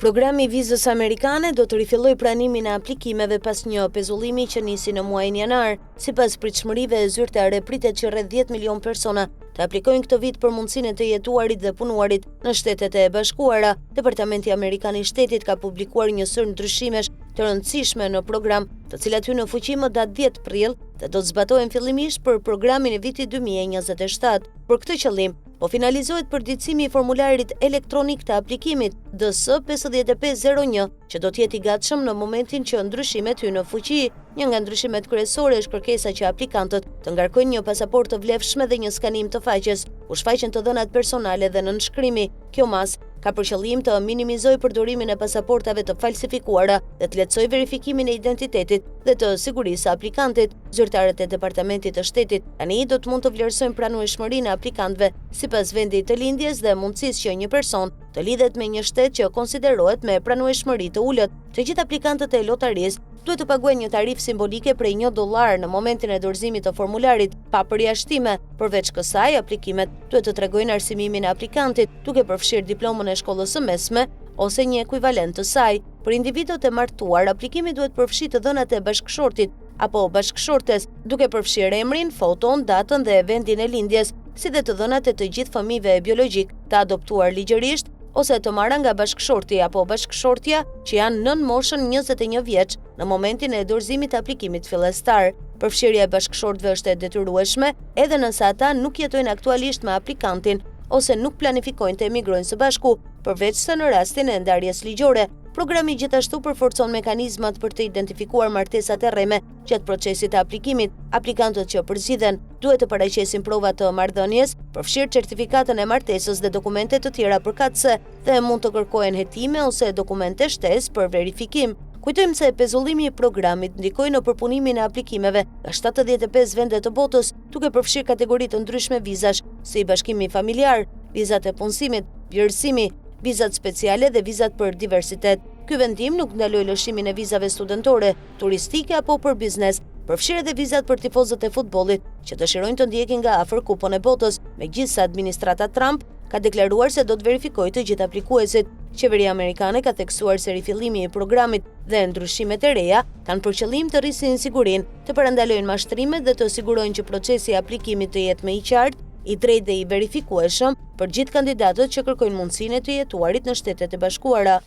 Programi i vizës amerikane do të rifillojë pranimin e aplikimeve pas një pezullimi që nisi në muajin janar. Sipas pritshmërive zyrtare, pritet që rreth 10 milion persona të aplikojnë këtë vit për mundësinë e të jetuarit dhe punuarit në Shtetet e Bashkuara. Departamenti Amerikan i Shtetit ka publikuar një sërë ndryshimesh të rëndësishme në program, të cilat hynë në fuqi më datë 10 prill dhe do të zbatohen fillimisht për programin e vitit 2027. Për këtë qëllim, po finalizohet përditësimi i formularit elektronik të aplikimit DS 5501, që do të jetë i gatshëm në momentin që ndryshimet hyjnë në fuqi. Një nga ndryshimet kryesore është kërkesa që aplikantët të ngarkojnë një pasaportë të vlefshme dhe një skanim të faqes, ku shfaqen të dhënat personale dhe nënshkrimi. Kjo masë ka për qëllim të minimizojë përdorimin e pasaportave të falsifikuara dhe të lehtësojë verifikimin e identitetit dhe të sigurisë së aplikantit. Zyrtarët e Departamentit të Shtetit tani do të mund të vlerësojnë pranueshmërinë e aplikantëve sipas vendit të lindjes dhe mundësisë që një person të lidhet me një shtet që konsiderohet me pranueshmëri të ulët. Të gjithë aplikantët e lotarisë duhet të paguajnë një tarifë simbolike prej 1 dollar në momentin e dorëzimit të formularit, pa përjashtime. Përveç kësaj, aplikimet duhet të tregojnë arsimimin e aplikantit, duke përfshirë diplomën e shkollës së mesme ose një ekuivalent të saj. Për individët e martuar, aplikimi duhet përfshijë të dhënat e bashkëshortit apo bashkëshortes, duke përfshirë emrin, foton, datën dhe vendin e lindjes, si dhe të dhënat e të gjithë fëmijëve biologjikë të adoptuar ligjërisht ose të marra nga bashkëshorti apo bashkëshortja që janë nën moshën 21 vjeç në momentin e dorëzimit të aplikimit fillestar. Përfshirja e bashkëshortëve është e detyrueshme edhe nëse ata nuk jetojnë aktualisht me aplikantin ose nuk planifikojnë të emigrojnë së bashku, përveçse në rastin e ndarjes ligjore. Programi gjithashtu përforcon mekanizmat për të identifikuar martesat e rreme gjatë procesit të aplikimit. Aplikantët që përzgjidhen duhet të paraqesin prova të marrëdhënies, përfshirë certifikatën e martesës dhe dokumente të tjera përkatëse dhe mund të kërkohen hetime ose dokumente shtesë për verifikim. Kujtojmë se pezullimi i programit ndikoi në përpunimin e aplikimeve nga 75 vende të botës, duke përfshirë kategori të ndryshme vizash, si bashkimi familjar, vizat e punësimit, vlerësimi, vizat speciale dhe vizat për diversitet. Ky vendim nuk ndaloi lëshimin e vizave studentore, turistike apo për biznes, përfshirë edhe vizat për tifozët e futbollit që dëshirojnë të ndjekin nga afër Kupën e Botës, megjithëse administrata Trump ka deklaruar se do të verifikojë të gjithë aplikuesit. Qeveria amerikane ka theksuar se rifillimi i programit dhe ndryshimet e reja kanë për qëllim të rrisin sigurinë, të parandalojnë mashtrimet dhe të sigurojnë që procesi i aplikimit të jetë më i qartë, i drejtë dhe i verifikueshëm për gjithë kandidatët që kërkojnë mundësinë e të jetuarit në Shtetet e Bashkuara.